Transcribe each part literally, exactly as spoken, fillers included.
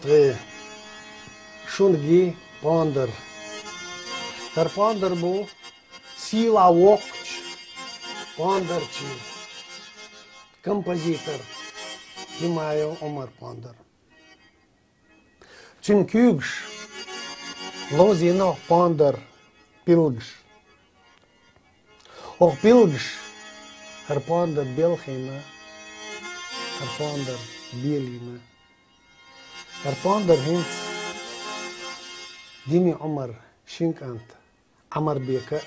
Тхе шуна гий пондар. ХӀара пондар бу сийлахь воккхача пондарчий, композитор Димаев Ӏумара пондар. Цуьнан куьйгаш ловзийна хӀокху пондара билгаш. ХӀокху билгаш хӀара пондар белхийна, хӀара пондар белийна. ХӀара пондар хӀинца Димин Ӏумар шин кӀант Ӏамарбека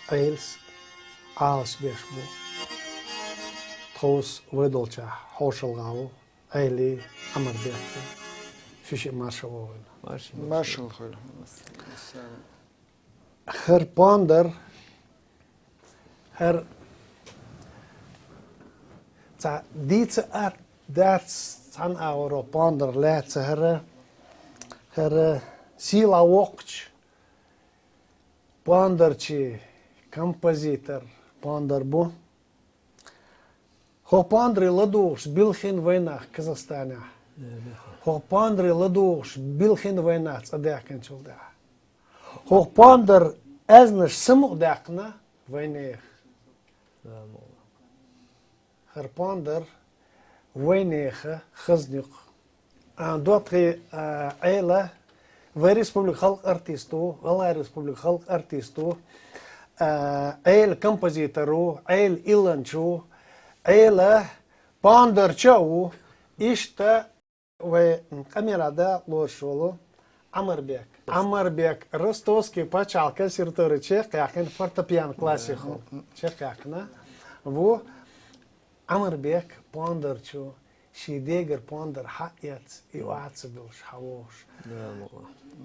а, Ӏелас а Ӏалашбеш бу. Тховса вай долчохь хьошалгӀа ву Ӏели, Ӏамарбек. Ши-шиъ марша вогӀийла. Маршалла хуьлда. ХӀара пондар, хӀара цхьа дийца а дац цхьана агӀоро пондар лаьцна хӀара, хӀара сийлахь воккхача пондарчий, композитор пондар бу. ХӀокху пондаре ладугӀуш билхина вайнах Казахстанехь. ХӀокху пондаре ладугӀуш билхина вайнах цӀа даьккхинчул тӀаьхьа. ХӀокху пондар аьзнаш самукъадаьккхина вайнех. ХӀара пондар вайнеха хазна юкъа. А, Доттагӏий, а, Ӏела вай республика халкъан артист ву, ГӀалгӀай республика халкъан артист ву, а, Ӏела композитор ву, Ӏела илланча ву, Ӏела пондарча а ву. Иштта вай къамелехь дакъалоцуш волу Ӏамарбек. Ӏамарбек Ростовский пачхьалкхан консерватори чекхъяьккхина, фортепиано классику чекхъяьккхина ву. Ӏамарбек пондарча ву, шен дегара пондар хьаэца, и охьа ца буьллуш хьан вогӀуш.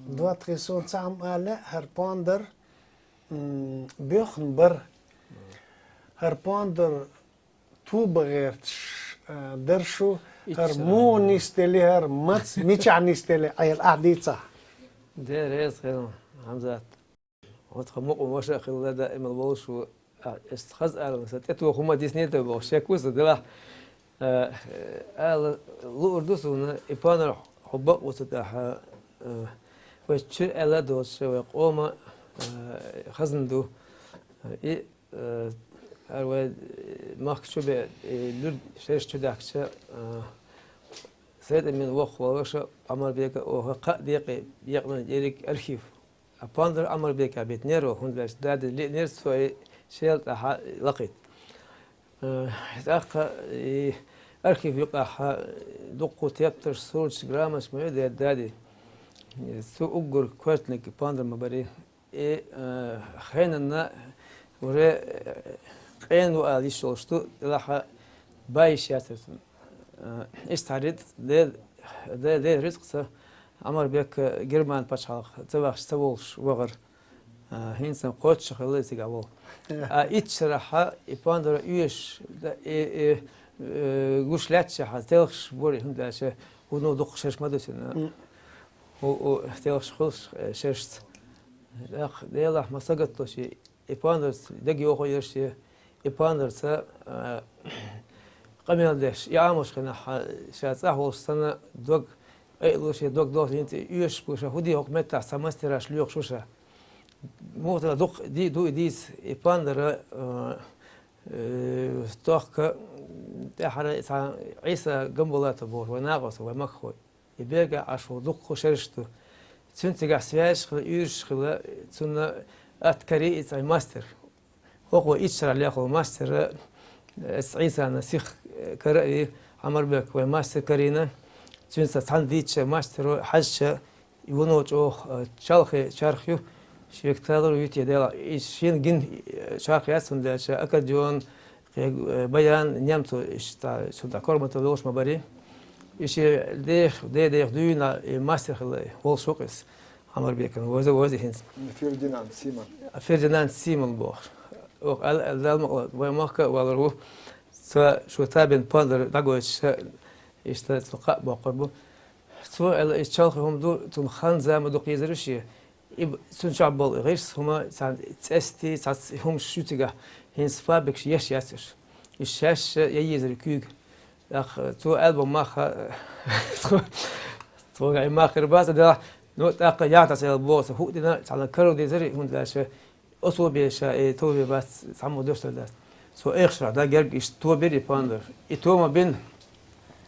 Доттагӏий, суна цхьа хӀума ала лаьа, хӀара пондар, м, боьхна бара. ХӀара пондар туба гӀерташ, а, дара шу, хӀара муха нисделла, хӀара маца, мичахь нисделла, Ӏела, ахь дийцахь. Дела реза хуьлда, Хьамзат. Оцу мукъа ваша а хилла, даимал волуш ву, а, ас хаза аларна, сан тӀетоха хӀума диснийта боху, шек ву сан делахь. А, ала луур ду суна, и пондар хьо бакъ ву ца тӀаьхьа, а, вай чуьра аьлла а доцуш, вай къома, а, хазна ду. И, а, ара вай, э, махка чу бе, и луьра шераш чу даьхкича, а, Сайтамин воккхавалаша Ӏамарбека оха кхаа декъе екъна ерриг архив. А пондар Ӏамарбека битинера, хӀунда аьлча дади лиънера цо и шел тӀаьхьа лакхийта. Э, тӀаккха и архив юкъахьа дуккха тептарш, сурташ, грамоташ ма ю дера дади. Цу уггар коьртаниг пондар ма барий. И, э, хенанна уже, э, къена ву ала йиш йолуш ду, делахьа бан йиш яцара цунна. Э, иштта цхьа рицкъ, де-, де-, де рицкъ ца Ӏамарбек, э, Герман пачхьалкх ца вахча ца волуш вахара. Э, хӀинца кхоччуш хилла и цигахь волу. А итт шарахьа и пондар оьшуш, да, и, и, э, гуш лаьтташехьа, телхаш бора, хӀунда аьлча вуно дуккха шераш ма ду цуьнан. М. У, у, телхаш хуьлуш, э, шерашца. ТӀаккха Делахь ма сагатдо шен, и пондарца дегайохуьйтура шен, и пондарца, а, къамел деш, и Ӏамош хенахь, ша цӀахь волуш санна, дог къайлуш, дог дохлийна цӀе оьшуш бу ша, хӀун де хӀокху меттахь цхьа мастераш лоьхуш ву ша. Муха дукха ди-, ду и дийца, и пондар, а, э, тохка, тӀаьхьара цхьа Ӏийса Гамбулатов бохуш, вай накъост, вай махкахой. И берга Ӏаш ву дуккха шераш ду. Цуьнан цигахь связаш хила, уьйраш хила, цунна атта карий и цхьа мастер. ХӀокхо итт шарахь лехула мастер, э, Ӏийсана сих, э, кара а вий, Ӏамарбек вай мастер карийна. Цуьнца цхьаьна дийцча мастеро хьаьжча, и вуно чӀогӀа, э, чалхе чарх ю, шега талур вуьтий дела. И шена гина, э, чарх яц, хӀунда аьлча аккордеон, кхе, э, баян, немцо, иштта, цунна корматал йолуш ма барий. И шен дех, де-, дех дуьйна, и мастер хилла, волуш ву-кх иза, Ӏамарбекан, вовза, вовза хӀинца. Фердинанд Симон. А, Фердинанд Симон бохуш. Оха аьлла, аьлла, Далла ма къала, вай махка а валар ву. Ца шу табин пондар дӀагойтуш, иштта цунна кхаъ боккхур бу. Цо аьлла, иза чалхе хӀума ду, цунна хан-зама дукха езара шен. И б-, цуьнан чохь болу гӀирс хӀума, цхьа цӀестий, цхьацца хӀумаш ю цигахь, хӀинца фабрикаш еш яц уьш. Уьш шаьш я езара куьйга. ТӀаккха цо аьлла бу мах, цо, Цо гӀай мах хир бац, да, ну, тӀаккха яхьа тӀа сел боху со, хӀуъа дина, цхьана каро дезари, хӀунда аьлча, особенно ша, э, тоба бац, цхьаммо дош дар дац. Со Ӏехашехь, да, герга иштта тобира и пондар. И тома бина,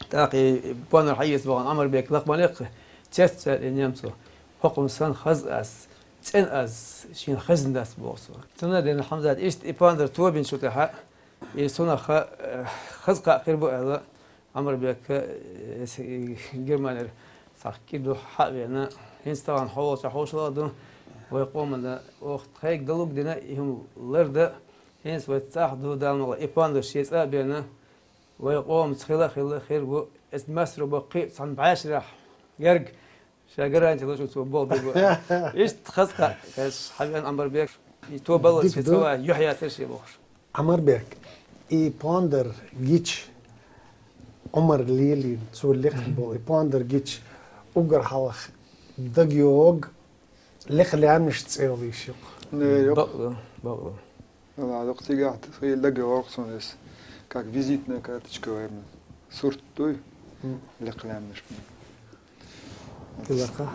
тӀаккха и пондар хьаэца вахана Ӏамарбек лакха ма лекха, цец цаьрга и немцо. ХӀокхунна санна хаза аз, цӀена аз, шена хезна дац боху со. Цунна дена Хьамзат иштта и пондар тобинчул тӀаьхьа, и цунах ха-, э, хаза кхаъ хир бу аьлла, Ӏамарбека, э, с-, э, Германера цхьа кӀира ду хьа а веана, хӀинца тахана хьо волчохь хьошалгӀа ду, вай къомана оха тхайга далуг дина, и хӀума ларда, хӀинца вай цӀахь ду, Дала мукъ лахь, и пондар шен цӀа а беана, вай къомаца хила а хилла хир бу, эцу массаро баккхий а цхьана бӀаьшарахь герга, ша гаранти луш ву цо боху дерг ву. Иштта хаза кхаъ, кхаьш хьавеана Ӏамарбек, и тобаллалц Дика шен ду. Цхьа ван юьхь яцара шен бохуш. Ӏамарбек, и пондар гича, Ӏумар лелийна, цо лекха болу, и пондар гича, уггар хьалха дага йогӀу, лекха лаьмнаш цӀе йолу йиш ю-кх. Не, йо. Бакъ ду, бакъ ду. Ала, дукха цигахь хила дага йогӀу суна иза, как визитная карточка вайна. Сурт дуй? М. Лекха лаьмнаш. Киларха.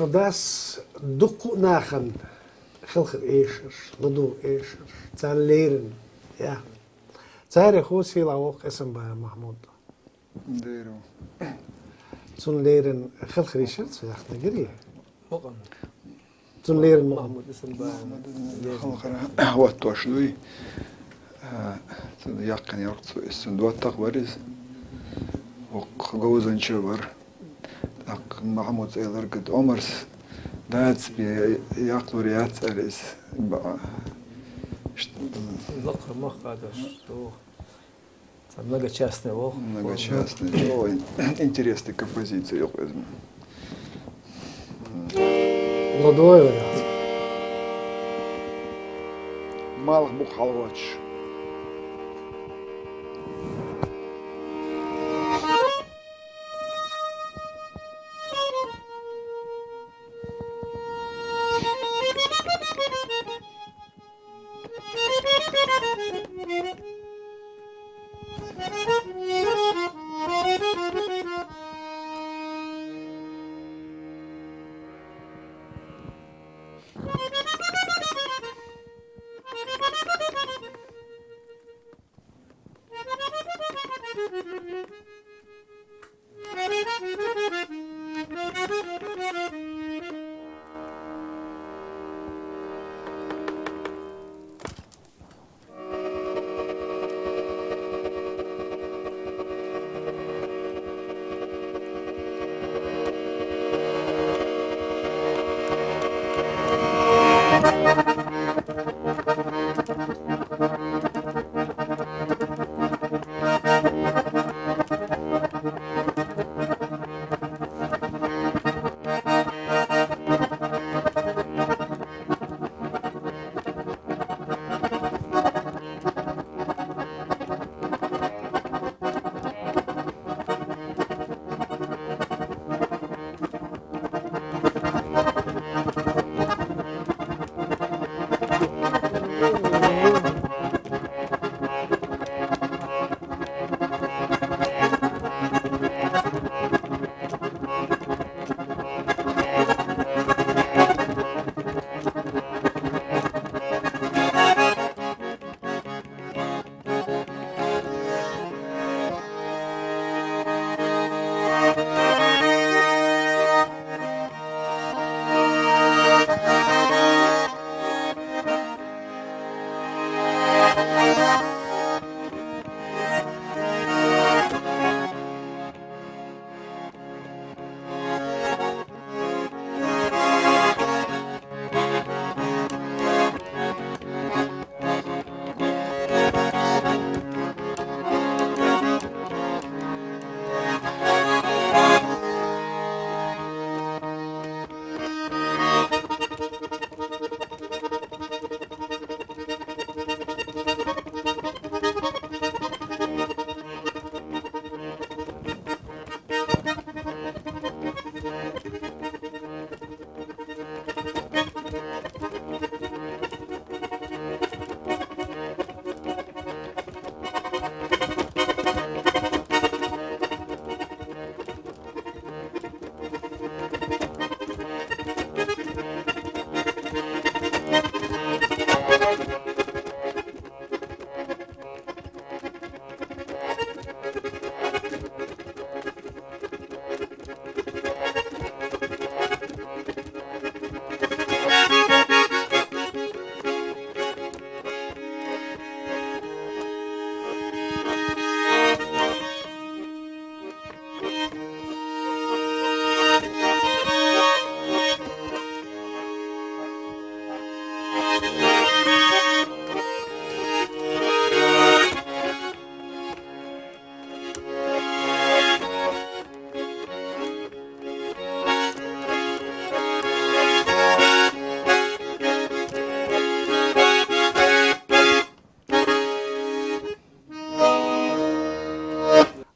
Шун дас дуккха а нахана хелхар эшарш, ладугӀу эшарш, царна леррина, я. Царех хӀун сийлахь воккха Эсамбаев Махьмуд? Дера. Цунна леррина хелхар йиш яра цо яхна гири? Мукъам. Цунна леррина мукъам. Махьмуд Эсамбаев. Халхара хӀоттош дуй. А, цунна яккхина йоккху цо иза. Цунна доттагӀа вара иза. Воккха говзанча вара. ТӀаккха Махьмуд цӀе ларгад Омарс. Дац бе, яккхалур яц цӀера иза. Ба-, ш-, Лакхара мах хадаш. Цхьа многочастный вол. Многочастный. О, ин-, интересный композиция юкъа иза. Молодой вариант. Малх бу хьалгӀоч.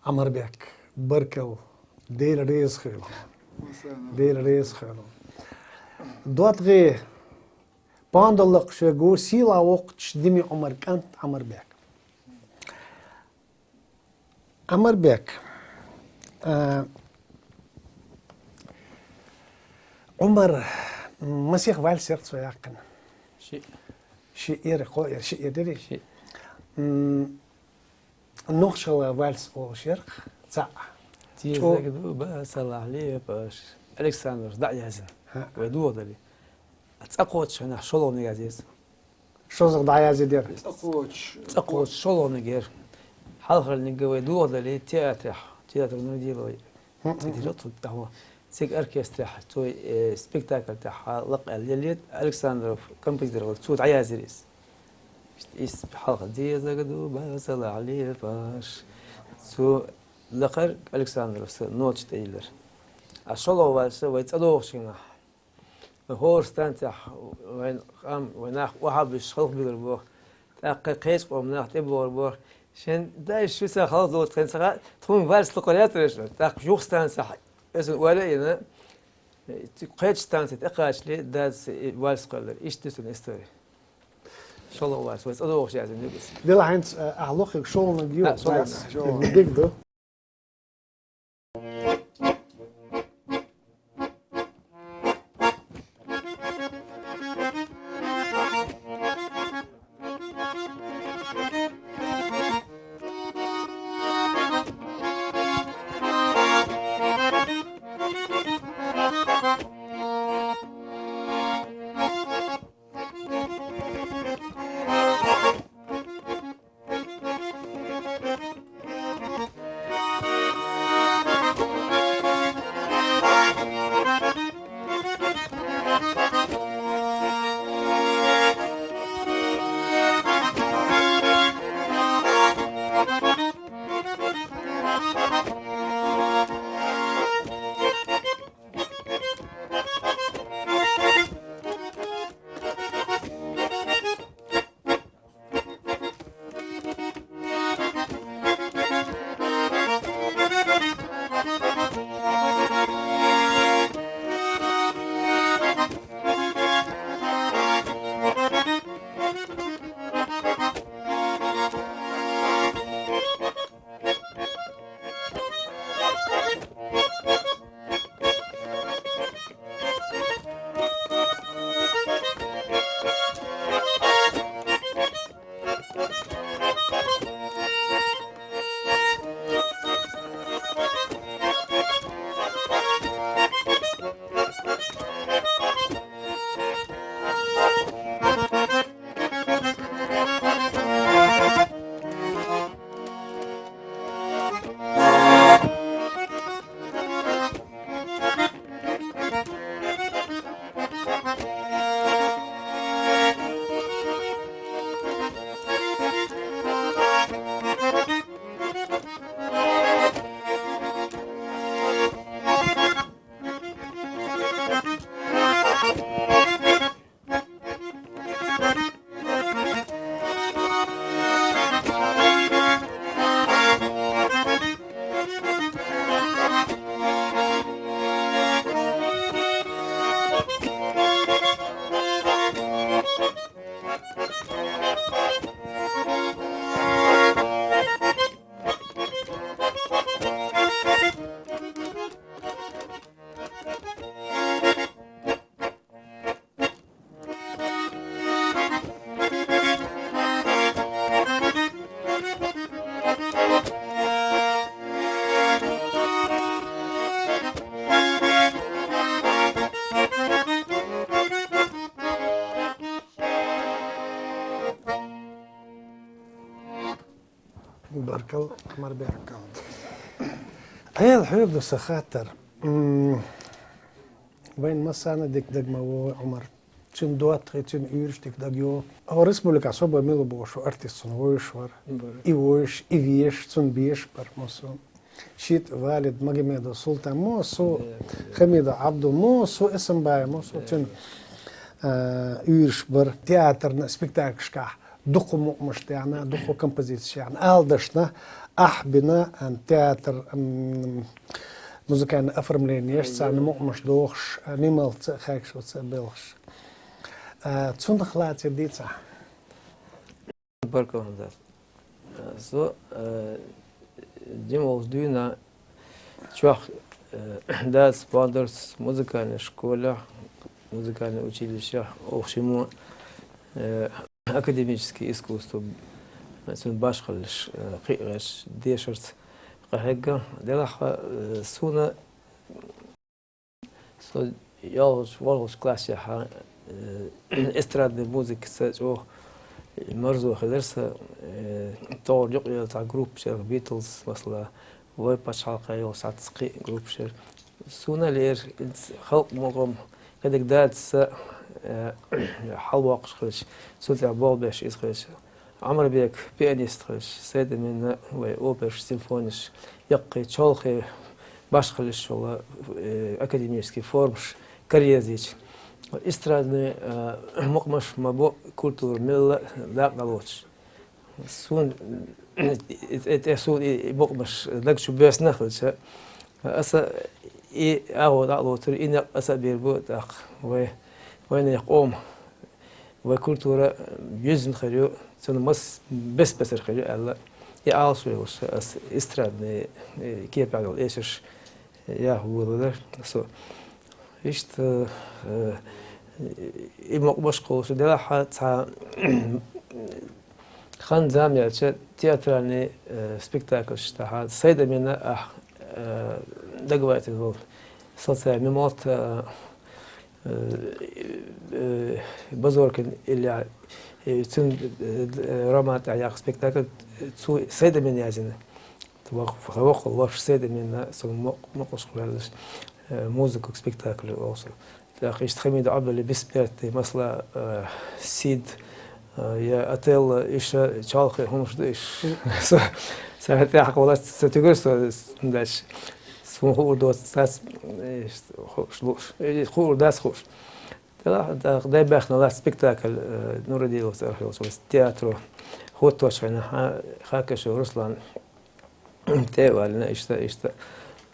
Ӏамарбек, баркал. Дела реза хилва. Дела реза хилва. ДоттагӀий, понедельник шуга сийлахь воккхача Дими Ӏумара кӀант Ӏамарбек. Ӏамарбек, а, Ӏумара масех вальс яр цо яьккхина? Шиъ. Шиъ яр, кхо яр, шиъ яр дерий? Шиъ. М, «Нохчалла вальс» олуш яр цхьаъ. Чу- Дезаг ду, басалахь лепаш. Александра дӀа а язйина. ХӀаъ. Вай дохадале. Цкъа кхоччуш хенахь шолгӀаниг язйина. ШозлагӀа дӀаязйина дера. Цкъа кхоччуш. Цкъа кхоччуш шолгӀаниг яр. Хьалхарниг вай дохадале театрехь, театр Нурдилова. ХӀм, хӀм, хӀм. Цига оркестрехь, цо, э, спектакль тӀехь лакхаьлла еллера, Александров композитор вара, цо дӀаязйира иза. Иза хьалха дезаг ду, басалахь лепаш. Цо лакхара Александровс ноташ тӀеиллира. А шолгӀа вальс вай цӀа дохучу хенахь, хӀора станцехь вайн къам, вайн нах охьабуьссуш халхабуьйлур боху. ТӀаккха кхечу къоман нах тӀебогӀур боху. Шен дай шу ца халхадоцу тхайна ца хаьа, тхуна вальс лакхара яцара аша. ТӀаккха юха станцехь, аса ойла а йина, кхечу станцехь тӀекхачале, дас и вальс кхоьллира. Иштта ду цуьнан истори. ШолгӀа вальс, вай цӀа дохуш яздина ду иза. Дела хӀинца, а, ахьа лохуьйту шолгӀаниг ю, а, шолгӀаниг. Вальс. ШолгӀаниг. Дика ду. Баркалла, Ӏамарбек. Ӏела хьоьга ду сан хаттар. М, вайн массарна дика дага ма вогӀу Ӏумар. Цуьнан доттагӀий, цуьнан уьйраш дика дага йогӀу. ХӀокху республикехь со бен мила бохуш ву артист, цунна вовзаш вара. Бара. И вовзаш, и везаш, цунна безаш бара массо. Шийтта Валид, Магомедов Султан, массо, да, да, Хамидов Ӏабдул, массо, Эсамбаев, массо, да, цуьнан, да, а, уьйраш бара театрна, спектакльшкахь. дукха мукъамаш даьхна, дукха композицеш яьхна. Ала дашна, ахь бина, ам, театр, ам, музыкальный оформлениеш, царна мукъамаш дохуш, а, Нималца а, Хакашевца а белхаш. А, цунах лаьцна дийцахь. Баркалла, Хьамзат. Со, э, жима волчу дуьйна чохь, э, дас бахьандарца музыкальный школехь, музыкальный училищехь, охшимо, э, академический искусство, цуьнан башхаллаш, э, кхиъ гӀерташ дешарца къахьегна. Делахь, э, суна Со йолхучу, ворхӀалгӀачу классехь, э, эстрадный музыкаца чӀогӀа марзо хилира сан, э, тӀехула юкъаелла цхьа группаш яра, Beatles, масала, вай пачхьалкхехь йолу схьа цхьа кхин а группаш яра. Суна лерира иза халкъан мукъам кхидерг дац сан, э, хьалавоккхуш хилча, цул тӀаьхьа болх-беш иза хилча. Ӏамарбек пианист хилча, Сайдамина вай операш, симфониш, яккхий чолхе башхаллаш йолу, э, академический формаш караезийча. Эстрадный, э, мукъамаш ма бу культура мелла дакъа лоцуш. Суна, э, э, э, суна и, и мукъамаш даг чу боьссина хилча, аса и агӀо дӀа а лоцура, и некъ аса а бийр бу тӀаккха вай, вайнехан къоман. Вай культура юьззина хир ю, цунна мас-, бес-бесара хир ю аьлла, и Ӏалашо йолуш аса эстрадный, э, кепехь йолу эшарш яха волавелира со. Иштта, э, и мукъамаш кхуллуш делахь цхьа хан-зама яьлча театральный, э, спектакльш тӀехь Сайдамина ахь, э, дагавайтина волу социальный мемот, э, э, э, Базоркин Илья, э, цуьнан, э, роман тӀехь яха спектакль, э, цо Сайдамина язйина. Воккха, воккха лош Сайдамина, цунна мукъ-, мукъамаш кхуллуш, э, музыка спектакль олуш. ТӀаккха иштта Хамида Ӏабдулла, Бессмертный, масала, э, Сид, э, я Отелло, иштта чолхе хӀумаш ду иштта. Со, сан тӀехь кхоллац, ца туьгура со, дальше. Суна хуур доцу, цац, э, хууш лууш. Э, хуур дац хууш. Делахь, тӀаккха дай баьхна лац спектакль, э, Нурадилов цӀарах йолчу вай театро. ХӀотточу хенахь, Хакашев Руслан тӀе а ваьллина, иштта, иштта,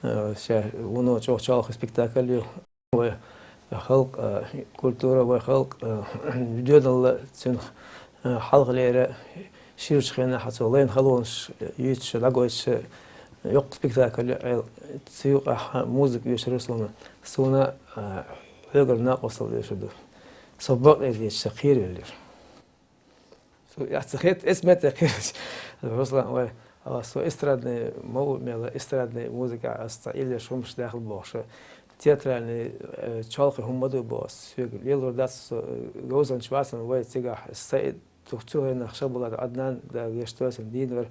э, ша вуно чӀогӀа чолхе спектакль ю. Вай халкъ, э, культура, вай халкъ, э, доьналла, цуьнан, э, хьалхалера, ширачу хенахь цо лайна халонаш юьйцуш, дӀагойтуш, йоккха спектакль ю аьлла, цу юкъахь музыка оьшура суна. Суна, а, хьоьгара накъосталла оьшур ду. Со бакъдерг дийцича, сан кхеравелира. Со, я ца хет-, эс метте кхераш. Руслан, вай, а, со эстрадный ма ву мела, эстрадный музыка, ас цхьа иллеш хӀумаш даьхна бохуш. Театральный, э, чолхе хӀума ма ду боху ас. Соьга лелор дац со, э, говзанча вацана вай цигахь, Саид, Цу, цу хенахь Шабулат Ӏаднан, Дала гечдойла цуьнан, дийна вара.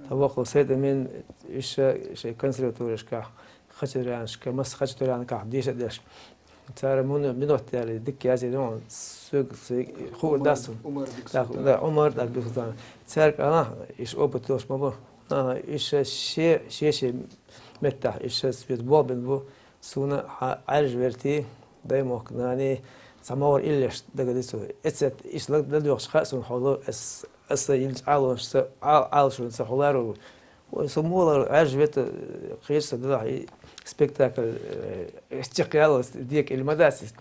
Тхан воккхал Сайдамин, иштта шайн консерваторешкахь, Хачатурянашка, масса Хачатурянакахь деша а деш. Цара муно-, минот яьлла дика язйина, соьга, соьга хуур дац. Умар, Умар дика. Так, сутара. Да, Умар, так, дика сутара. Цаьрга, а, иштта опыт йолуш ма бу. А, иштта шен, шен, шен меттахь, иштта соьца болх бина бу. Суна хьан Ӏаьржа вертий, даймохк нани, цхьа могӀара иллеш дага дицо. Эцет иш лаг ладоьгӀча хаьа суна хьо ло, ас, аса йинчу Ӏалонашца, Ӏал-, Ӏалашонца хьо ларо. Вай, со муха лар, Ӏаьржа вета, кхечу сан делахь и спектакль, э, чекхъяллалц дека или ма дац иза.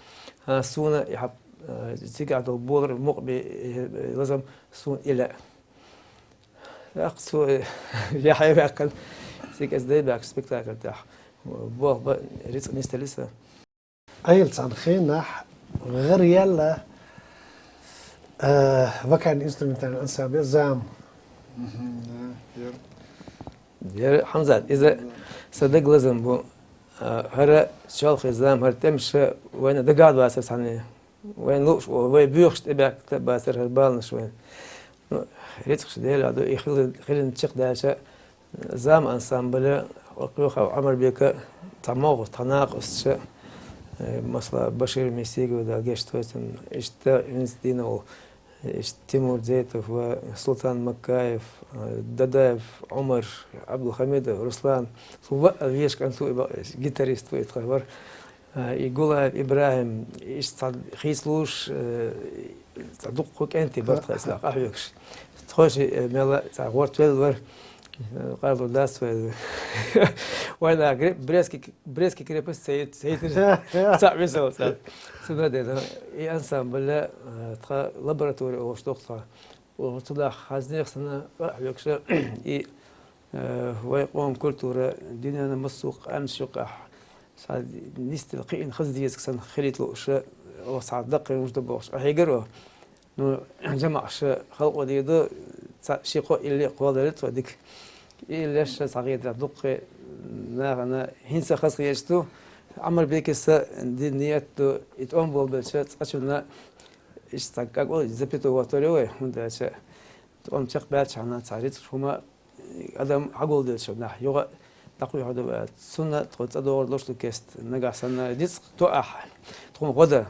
А, суна и хьан, э, цигахь долу болар мукъа бе, э, лазам суна и лаьа. ТӀаккха цо, э, яхье ваьккхина, цига аса дай баьхкина спектакль тӀехь. Болх бан, рицкъ нисделира сан. Ӏела цхьана хенахь гӀара яьлла, э, вокально-инструментальный ансамбль «Зама». Мгм, да, яра. Яра, Хьамзат, иза сан даг лазам бу. Э, хӀара чолхе «Зама», хӀара тӀемаш вайна дагахь а доцура цхьанне. Вайн лууш, вай боьхуш тӀебаьхкина бацара хӀара баланаш вайн. Ну, рицкъаш Делан ду, и хили-, хилина чекхдаьлча, «Зама» ансамбль, Кхоьхов Ӏамарбека, цхьа могӀа, тхан накъосташа, э, масала, Башир Мисигов, Дала гечдойла цуьнан, иштта хӀинца дийна волу, иштта Тимур Дзейтов ва Султан Маккаев, э, Дадаев Ӏумар, Ӏабдулхамидов Руслан, цу ваъ вешан кӀант ву и бакъ, гитарист ву и тхан вара. А, и Гулаев ИбрахӀим, иштта цхьа хийцалуш, э, цхьа дуккха кӀентий бара тха ислах къахьоьгуш. Тхойша, э, мел цхьа гӀортвелла вара, э, къарлур дац вай. Вайна гре-, Брестский, Брестский крепость ца йит-, ца йитира. Цхьа весел цхьа. Цундела и ансамбль, э, тха лаборатори олуш доху тха. Оха цу нах хьазнех санна, а, хьоьгуша, и, э, вай къоман культура, дуьненан массо а къаьмнаш юкъахь, сан нисдина кхиъна хаза деза санна хилийта лууша, оха цхьа даккхий хӀумаш ду бохуш, къахьегара оха. Ну, жамаӀаша халкъо дийр ду, цхьа ши-кхо илли а кхолладелира цо дика. И леш цхьа хетарехь дуккхий нахана хӀинца хазахеташ ду, Ӏамар Бекиса дина ниет ду, и тӀом болабелча цкъачунна иштта цхьа кӀагӀо запятого тори вай, хӀунда аьлча тӀом чекхбаьлчхьана цхьа рицкъ хӀума адам хьагулделча нах юха дӀакхуьйхьур ду аьлла. Цунна тхо цӀа догӀур долуш ду кест, нагахь санна рицкъ тоахь, тхуна гӀо дан.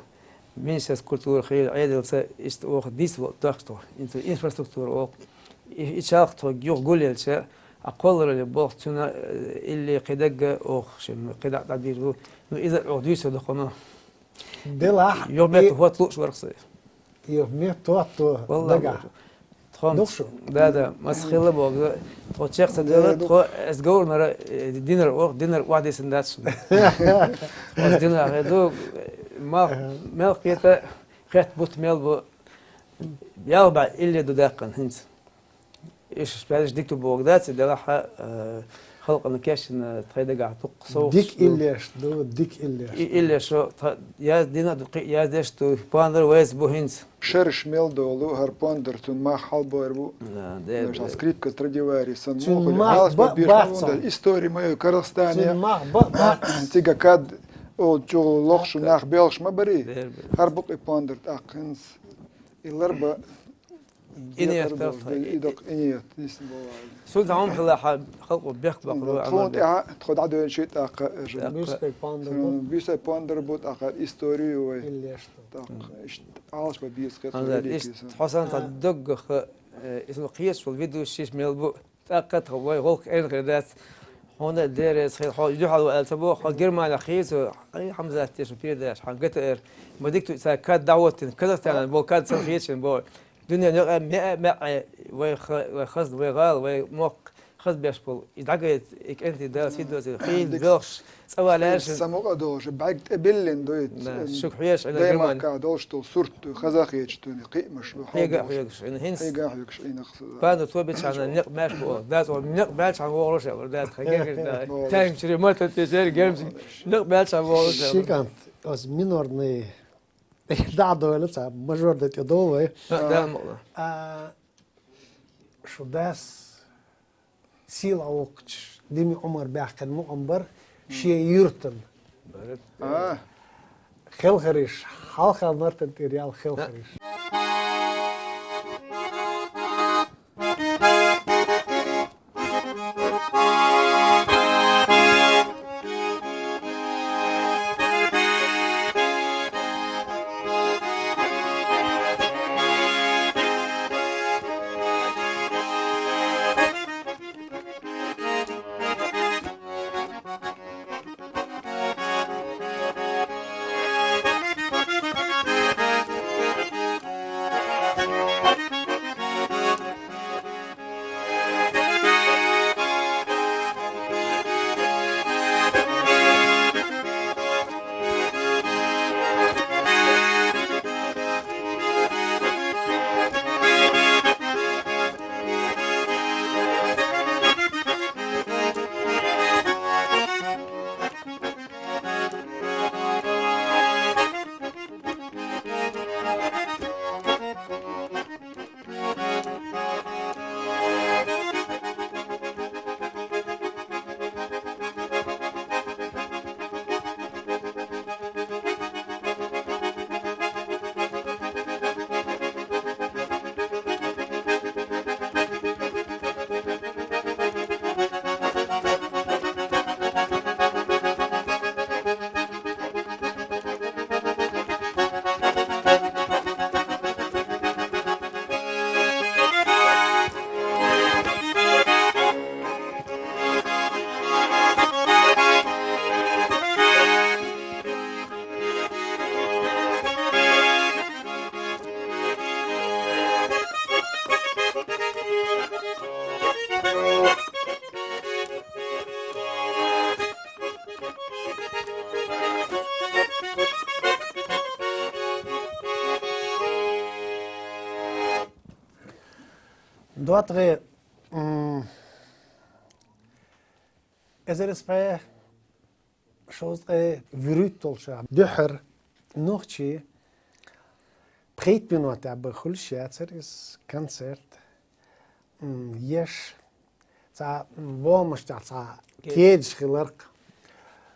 Министерство культуры хилла Ӏедалца иштта оха дийца волу дахча тхо, инфра-, инфраструктура олу. И, и чалх тхо юха гулъелча, а кхолларале болх цуьнан, э, илли кхидагга оха шен кхидӀа дӀадийр ду. Ну, иза оха дуьйцур ду хӀума. Делахь, юха метта и хӀотта лууш вара-кх со. Юха метта хӀотто валлахӀи, нагахь. Тхо-м, дукха шу? Да, да, маса хилла боху. Тхо чекх ца делла, да, тхо, ас говрмара, э, динар ох, динар охьадисина дац шуна. Тхо динар хир ду, мал-, ага, мел кхета, хетта бутт мел бу, ялх бӀе илли ду даьккхина хӀинца. Иштта баьлча дика ду боху дац, и делахь, э, халкъана кечйина тхайн дагахь дуккха совгӀаташ ду. Дика иллеш ду, дика иллеш ду. И иллешо тха яздина а ду, кхин а яздеш а ду, пондар вайца бу хӀинца. Шераш мел долу, хӀара пондар, цуьнан мах хьалабойр бу. Да, да, да. Скрипка Страдивари санна. Цуьнан муха мах бац, бац. Истори ма ю Казахстане. Цуьнан мах бац. Цига кад олу чугӀа лохуш нах белхаш ма барий. Бер, бер. ХӀара бу-кх и пондар тӀаккха хӀинца. И лар бан. И ниет даккха, и даккха, и ниет, дисна бовла. Суна цхьа хӀума хилла хьан халкъо бехк баккхар ву, тхуна тӀаьхьа, тхо дӀадоьлчий тӀаккха, э, жа-, тӀаккха. Буьйсаниг пондар бу. Буьйсаниг пондар бу, тӀаккха истори ю вай. Иллеш ду. ТӀаккха иштта Ӏалаш бан беза хета. Хьан вай иштта хьо санна цхьа доггах, э, иза кхеташ волу ведущийш мел бу. ТӀаккха тхо вай гӀуллакх эрна хир дац. Хьуна дерриг хир, хьо дуьхьал ву аьлла ца боху, хьо Германехь хийца, ай, Хьамзат, те шу передача, хьан ГТР. Ма дика ду цара кад дӀахӀоттина, Казахстанан болу кад сан хийцина боху. Дуьненан юкъа меа, меа, вай ха-, вай хазна, вай гӀала, вай мохк хазбеш болу. И дӀагайта, и кӀентий Дала сий доцийла, хийла белхаш, цӀа вала аьлла шуна. Самукъа долуш, бӀаьрг тӀе биллина ду и. Да, шуьга хьоьжуш, Ӏина Германехь. Даймахкахь долуш долу сурт ду, хазахеташ ду, кхиамаш ду, хьоьга а хьоьгуш, Ӏина хӀинца. Хьоьга а хьоьгуш, Ӏина хаза. Панду тобичхьана некъ маьш бу оха. Дац, оха некъ баьлчхьана вогӀуш а вара, дац, тхайн гергаш да. Молодец. Тайм чуьре ма таттий, церан гермс. Некъ баьлчхьана вогӀуш а вара. Шикант, оцу минорный дӀа а дойла, цхьа мажор дан тӀе довла вай. Да, да, ма-. А, шу дас сийлахь воккхачу Дими Ӏумар баьхкина мукъам бар шен юьртан. А. Хелхариш, хьалха мартан тӀера ял хелхариш. ДоттагӀа, м, эзар исс бӀаь шовзткъе вуьрхӀитталгӀа шера дуьххьара нохчий пхийтта минот тӀехьа баха хуьлуш яцара иза концерт. М, еш, цхьа, м, бомаш тӀехь цхьа кедаш хиларх.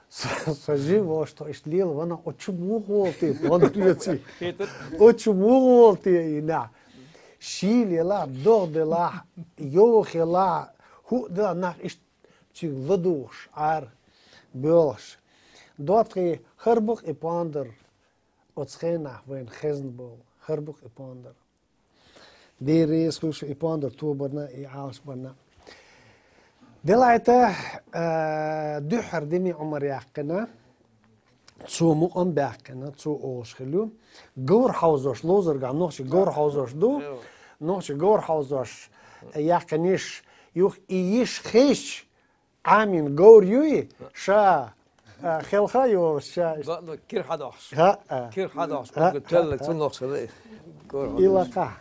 Со, со жив волуш тхо иштта лела вана, оцу чу муха волу те, пондар йоций? Оцу чу муха волу те и нах? Шийла елахь, догӀа делахь, йовха елахь, хӀуъа делахь, нах иштта цуьнга ладугӀуш, Ӏара боьлхуш. ДоттагӀий, хӀара бу-кх и пондар, оцу хенахь вайна хезна болу, хӀара бу-кх и пондар. Дера реза хуьлда шуна и пондар тобарна, и Ӏалашбарна. Делахь-м, а, дуьххьара Дими Ӏумар яьккхина, цо мукъам баьккхина, цо олуш хилла ю. Говр хьовзош, ловзаргахь нохчий говр хьовзош ду. Нохчий говр хьовзош яьккхина йиш, юха и йиш хезча, Ӏамийна говр юй, ша, а, хелха йолуш, ша. Бакъду, кира хьадохуш. ХӀаъ. Кира хьадохуш, хӀаъ, уггар тоьлларг, хӀаъ, цунна лохуш хилла и говр хьадохуш. И лакха.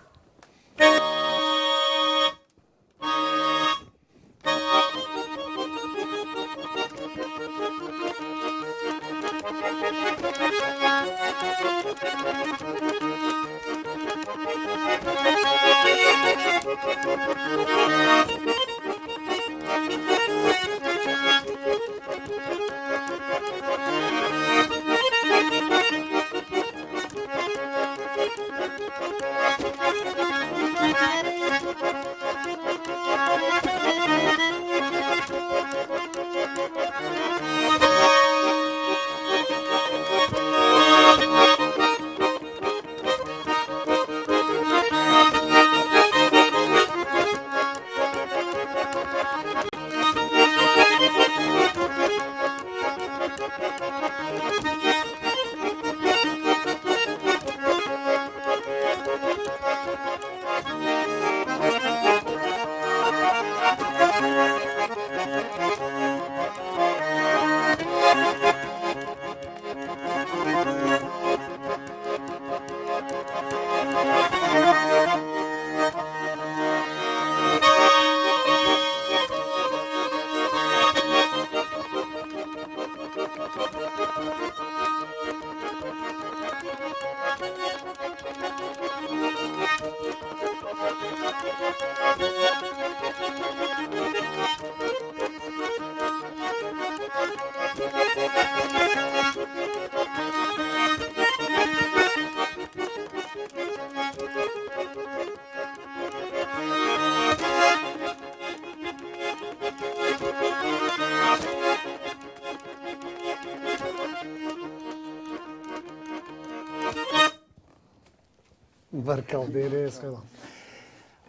Баркалла, Дела реза хуьлда.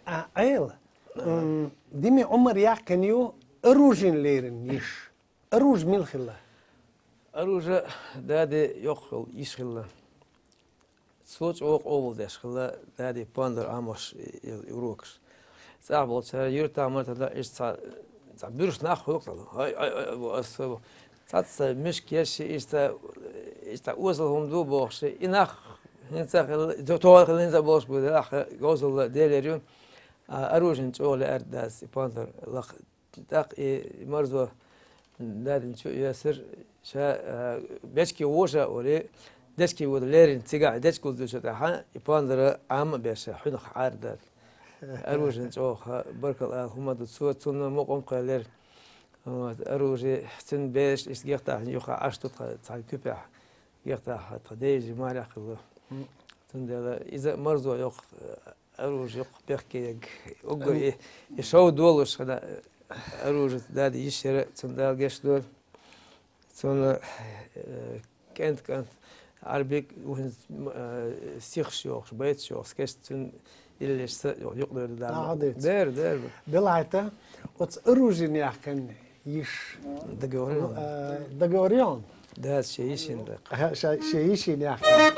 А, Ӏела, м, Дими Ӏумар яьккхина ю оружиена леррина йиш. Оружие мила хилла? Оружие дади йоккха йолу йиш хилла. Цо чӀогӀа къобалдеш хилла дади пондар Ӏамош и, и урокаш. ЦӀахь болчара юьртахь-мартахь иштта цхьа, цхьа буьрса нах хуьлу-кх цхьа. Ай, ай, ай, бу ас, бу. Цхьацца мишка еш, иштта, иштта озал хӀума ду бохуш, и нах хӀинца а хилла, тохара хилла хӀинца а болуш бу, делахь говзалла Делера ю. А, оружиена чӀогӀа лаьара дас и пондар лакха. ТӀаккха и марзо дадина чу а йоьссира, ша, а, бечки вожа олий, дечки вода леррина цигахь, дечки луздуьйчу тӀаьхьа, и пондар Ӏама а беш, хьуьнах Ӏара дара. Оружиена чӀогӀа баркалла ала хӀума ду цо, цунна мукъам а кхоьллира. Вот, оружие, цуьнан бераш иштта гехтахь юха Ӏаш ду тхан цхьана куьпехь, гехтахь тхан дежи марехь хилла. Цундела иза а марзо йоккха, оружие йоккха бехке ягга. Уггар и, и шов долуш хана оружие дади йиш яра, цунна Дала гечдойла. Цунна, э, кӀент-кӀант Ӏарбик, вухин, э, сихаш йохуш, байташ йохуш, скеш цуьнан иллеш са юкъадойла Дала. Ага, дец. Дер, дер. Делахь-м, оцу оружиена яьккхина йиш. Договор. Э, договор ю? Да, шен йишина даккха. Аха, ша-, шен йишина яьккхина.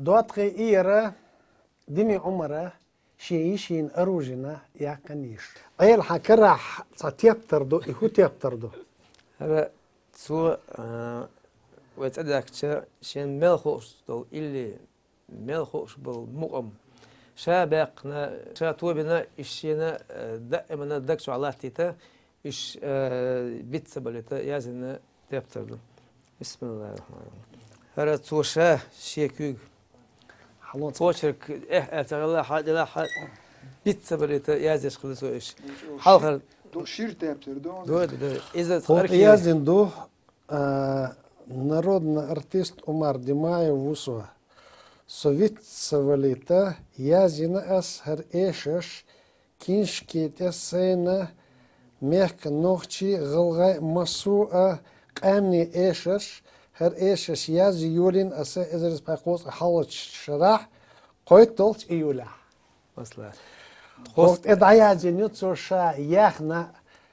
Доткъий Ира, Дими Ӏумара шен йишийна оружиена яьккхина йиш. Ӏела, хьан карахь цхьа тептар ду, и хӀун тептар ду? ХӀара цо, а, вай цӀа даьхкача, шен мел хууш долу илли, мел хууш болу мукъам ша баьккхина, ша тобина, иштта шена, а, даимана даг чохь латтийта, Иш, э, биц ца балийта, язйина тептар ду. Бисмиллахир-рахманир-рахим. ХӀара цо ша шен куьйга. Хьалон ца почерк, эхь, эхь, ца хилла, хьа, дила, хьа, биц ца балийта, язйеш хилла цо иш. Хьалхара ду шира тептар ду. Ду, ду, ду. Иза хӀокху цкъа язйина ду, а, народный артист Умар Димаев ву со. Со виц ца валийта, язйина ас хӀара эшаш, Киншки тӀе сайна мехкан нохчий, гӀалгӀай, массо а къаьмнийн эшарш, хӀара эшарш язъе йолийна аса эзар исс бӀе кхузткъе хьалхарчу шарахь, кхойтталгӀачу июлехь. Масала. ХӀокху тӀе дӀаязйина ю цо ша яьхна,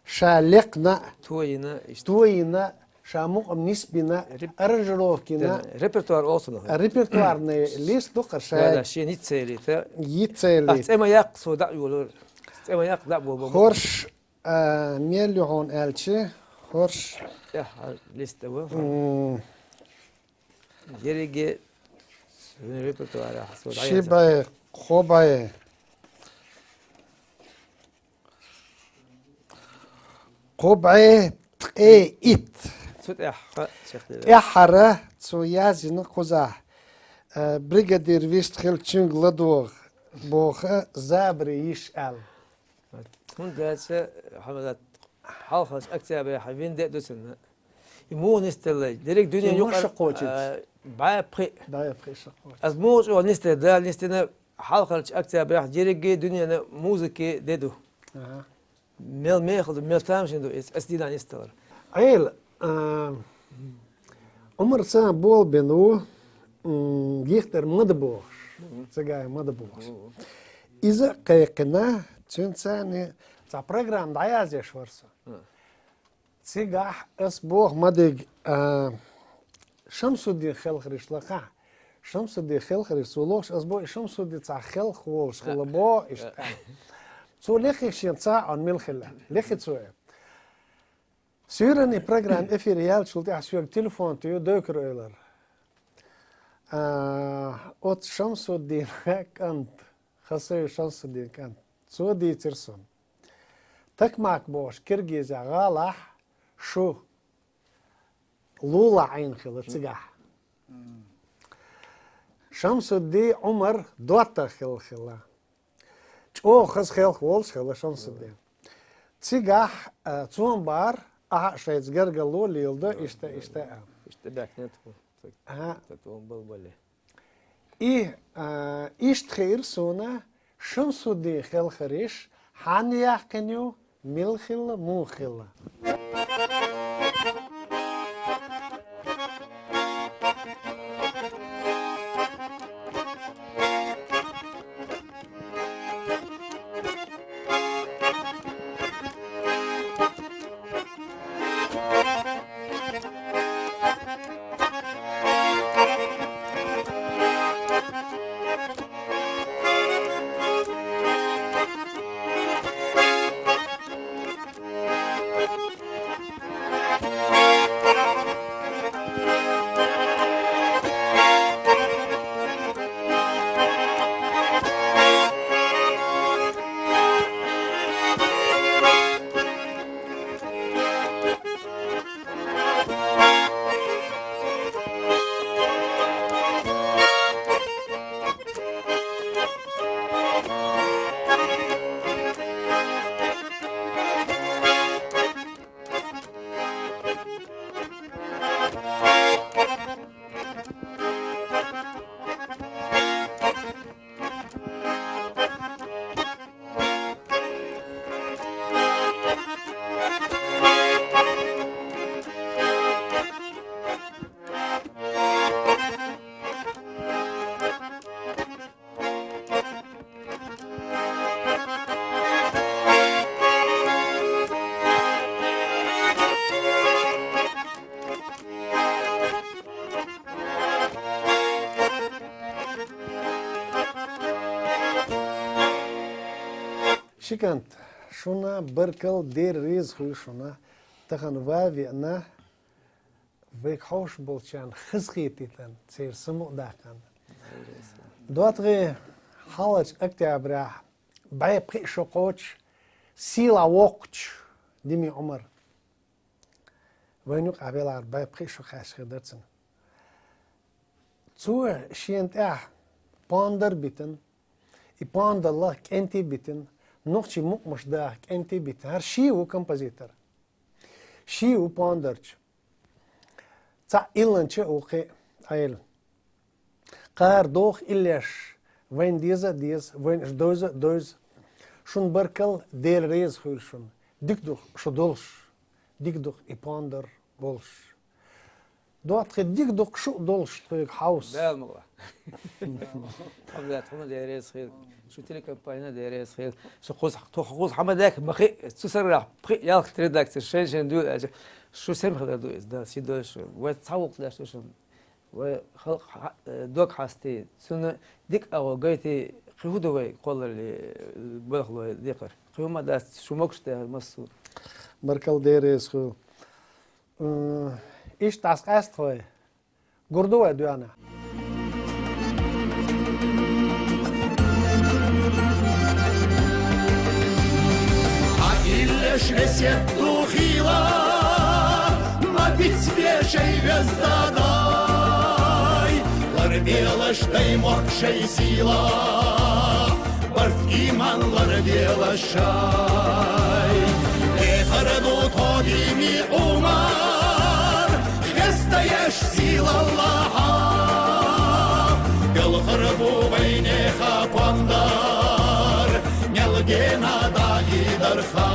ша лекхна, тоина, иштта. Тоина, ша мукъам нисбина, реп-, аранжировкина. Репертуар олу цунах. Репертуарный лист ду-кх ша. Да, да, шен йиц ца ялийта. Йиц ца ялийта. Ас цӀе ма яккха, со дӀа а йолура. ЦӀе ма яккха, дӀа а болу. ХӀорш, а, мел ю хьуна аьлча, хӀорш. ТӀехь лист а ву. М. Ерриге репертуарехь со дӀаяздина. Ши бӀе, кхо бӀе. Кхо бӀе ткъе итт. Цу тӀехь ха чекхдира. ТӀаьххьара цо язйина кхузахь, э, бригадир вист хилла цуьнга ладогӀа боху забаре йиш аьлла. ХӀунда аьлча, Хьамадат, хьалхарчу октябрехь вина де а ду цунна. И муха нисделла? Дерриг дуьненан юкъара, а, бӀе пхиъ. БӀе пхиъ шо кхочуш. Ас муха чӀогӀа нисделла, Дала нисдина, хьалхарчу октябрехь дерриге дуьненан музыкин де ду. Аха. Мел мехала ду, мел тамашийна ду иза, ас дийнахь нисдалар. Ӏела, а, Ӏумарца болх бина ву, м, гихтар Мада бохуш. Мгм. Цигахь Мада бохуш. Мгм. Иза а кхайкхина, цуьнца цхьаьна цхьа программа дӀаяздеш вара со. Мгм. Цигахь ас боху Мадига, а, Шамсуддин хелхарш лакхахь. Шамсуддин хелхарш цо лохуш, ас боху, и Шамсуддин цхьа хелха волуш хилла боху, иштта. Цо лехи шен цхьа а мила хилла. Лехи цо. Суьйранна и программа эфире яьллачул тӀаьхьа соьга телефон туьйхира, Дойкур Эвлара. А, оцу Шамсуддин кӀант, Хасаев Шамсуддин кӀант. Цо дийцира суна. Такмак бохуш Киргизехь гӀалахь шу лулахь Ӏийна хилла цигахь. Шамсуддин Ӏумар доттагӀа хилла хилла. ЧӀогӀа хаза хелха волуш хилла Шамсуддин. Цигахь, а, цо ма бахара, ахьа а шайца гаргало леладо, иштта, иштта а. Иштта баьхкина тхо. Ага. Тхо балбале. И, а, иштта хиира суна Шамсуддин хелхарш, хьанна яьккхина ю, мила хилла, муха хилла. Шикант, шуна баркал, Дела реза хуьлда шуна, тахан ван а веана, вайга ховш болчарна хазахетийтина, церан самукъа даьккхина. ДоттагӀий, хьалхарча октябрехь бӀе пхиъ шо кхочуш, сийлахь воккхача Димин Ӏумар. Вайна юкъахь велахь бӀе пхиъ шо кхаьчна хир дара цунна. Цо шена тӀехь пондар битина, и пондаллах кӀентий битина, нохчийн мукъамаш даха кӀентий битина. ХӀара ший ву композитор. Ший ву пондарча. Цхьаъ илланча а ву кхин а Ӏела. Кхара доху иллеш, вайна деза а деза, вайна уьш довза а довза. Шуна баркал, Дела реза хуьлда шуна. Дика ду-кх шу долуш, дика ду-кх и пондар болуш. ДоттагӀий, дика ду-кх шу а долуш тхоьга хьовса. Дала ма гӀо. Хьамзат, хьуна Дела реза хуьлда. Шу телекомпанина Дела реза хуьлда. Шу кхуза, тхо кхуза хьама даьхка ма-кх, цу саррахь пхи-ялх редакци шайн-шайн дуьйла аьлча, шу сема хилар ду иза, Дала сий дойла шу. Вай цхьа гӀуллакх деш ду шуна. Вай халкъ хьа-, э, дог хьастий, цунна дика агӀо гайтий, кхин хӀун ду вай кхолларалле, э, балхалой декхар? Кхин хӀума дац, шу могуш а даьхира массо а. Баркал, Дела реза хуьлда. М, иштта дӀасакъаьста вай. Гур ду вай доьхна. Хьан иллеш весет ду хийла, ма бицбе шайн веза дай. Ларбелаш дай мохк шайн сийлахь, барт, иман ларбелаш шайн. Дехар ду тхо Димин Ӏумар, хеста еш сийлаллахьа. Белхар бу вайнеха пондар, мел гена даидарха.